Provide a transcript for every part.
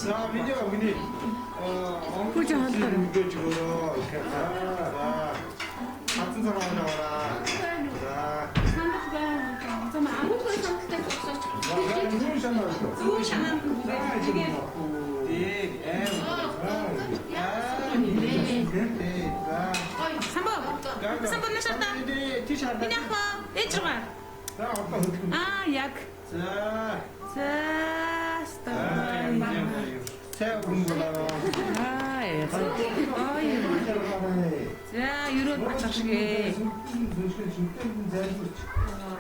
За миний охины Хүүж хооллоо. өгөөж өгөөрөө. За. Хатан цагаан аваараа. За. Сандал байна. За Хүүхэн сандалтай зогсооч. Зүүн шанаа. зүүн шанаа. Тэгээд Дээр аим. За. самбо. Самбо нашаа. Тийш хардаа. Миний ах ээж рүүгээ. За одоо хөдөлгөн. Аа яг. За. За. Стоп. Сайн өргөн болоо. Аа. Ой. За, ерөөд батлах шиг ээ. Зүншин зүншин зайлгүйч.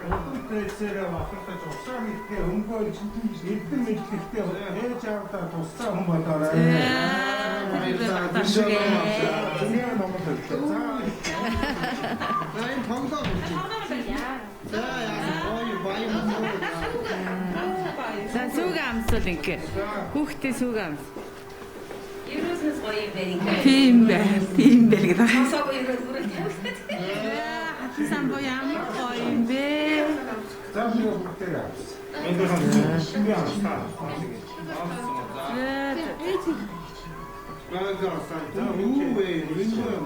Өдөртөөсөө махалтаж усаа хийхдээ өнгөөл эрдэм мэдлэгтэй ээж аавдаа тусцаа хүн болоорой. За, батлах шиг ээ. Зүнээ номод өглөө. За. За энэ тоглоом болж байна. За яа гоё баян мөн. За, сүүг амсвал ингээ. Хүүхдээ сүүг амс. Ерөөснөөс гоё юм байна ингээ. Тийм бай. Тийм бай гэдэг. Сонсоогүй ерөөс бүрээ тавьчихсан. Хатан самбо ямар гоё юм бэ? За би бүгдээр авсан. Энд би авсан. За, За за юу вэ? Энэ юм.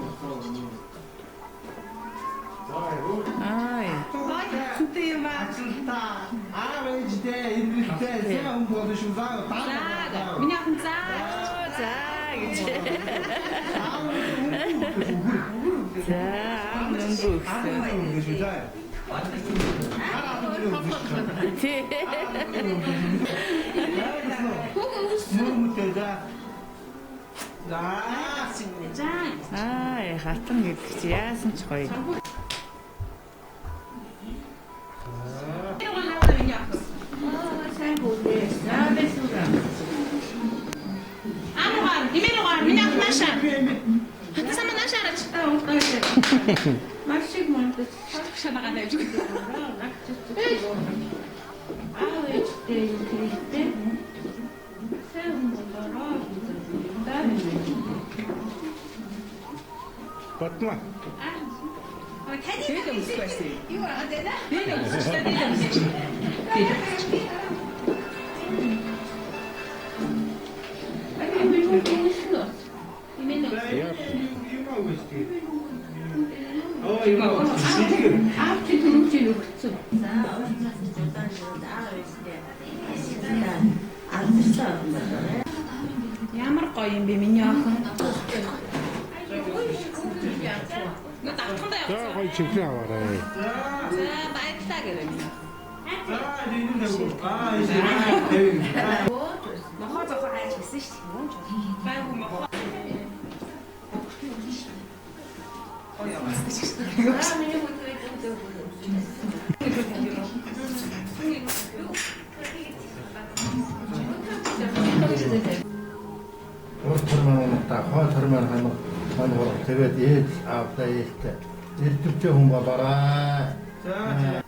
За юу? Аа. Хатантай юм аа. Та аав ээжтэй эргэлтэй сайн хүн болно шүү. За За, миний охин за. За гэж. За, аав нөнгө өгсөн. За. Тий. Мөрмөтэй за. За. За. Аа, хатан гэдэг чи яасан ч гоё. Сайн хүүтэй. За, би сүүг амс. Амугаар, нэмэрүүгаар, миний охин наашаа. Хатан самбо наашаа хараач. Маш их мундаг. Шанагаа тавьж өгөх. Аав ээжтэй юм хэрэгтэй. Сайн хүн болоорой гэж юм даа. Батма. Тэгээд өмсөх байсан. Юу аа дээ? Тэгээд өмсөх та тэгээд өмсөх. Аа би юу хийсэн? Имэн үү? Юм аа үстэй. Оо юм аа. Аав чи түрүүчийн өгсөн. За уучлаас ч удаан шууд аав ээжтэй алдарсан охин болоорой. Ямар гоё юм бэ миний охин. Нөө давтахандаа За явцсан. гоё чихрээ аваарай. За баярлалаа гэрээ. За энэ нэг. Аа энэ. Нохоо зохоо хайж гисэн шүү дээ. Байгуу мохоо. Аа миний хүүтэй зүг зүг. Урт тормоонуудаа хой тормоор хамаг хоногор тэгээд ээж аавдаа ээлтэй эрдэмтдээ хүн болоорой. За.